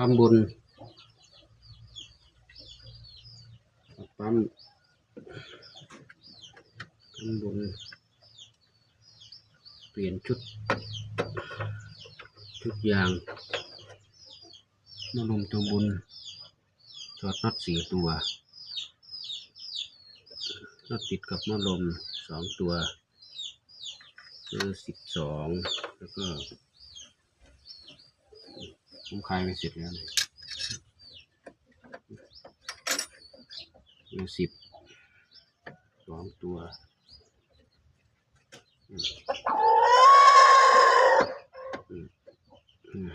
ປ້ຳບົນ ປ້ຳ ປ້ຳບົນ ປ່ຽນຊຸດ ຊຸດຢາງ ໝໍ້ລົມຕົວບົນ ຖອດນັອດສີ່ຕົວ ນັອດຕິດກັບໝໍ້ລົມສອງຕົວ ເບີສິບສອງ ແລ້ວກໍ ຜົມຂາຍໄປເສັດແລ້ວນີ້ ເບີສິບສອງຕົວ ອືມ ອືມ ອືມ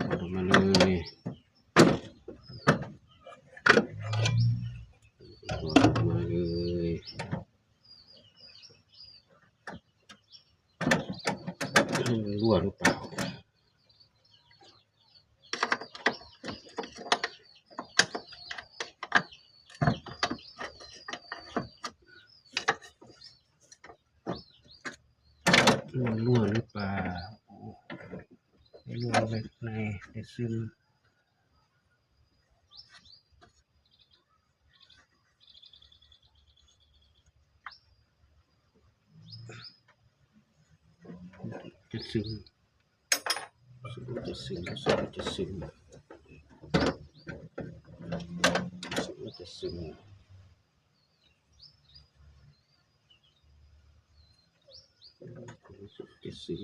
ຖອດອອກມາເລີຍ ຖອດອອກມາເລີຍ. ມັນຮົ່ວຫຼືເປົ່າ? ມັນຮົ່ວຫຼືເປົ່າ? ຮົ່ວເລັກນ້ອຍ ແຕ່ຊຶມ. ຈະຊຶມ ຈະຊຶມ ຈະຊຶມ ຈະຊຶມ ຈະຊຶມ ຈະຊຶມ.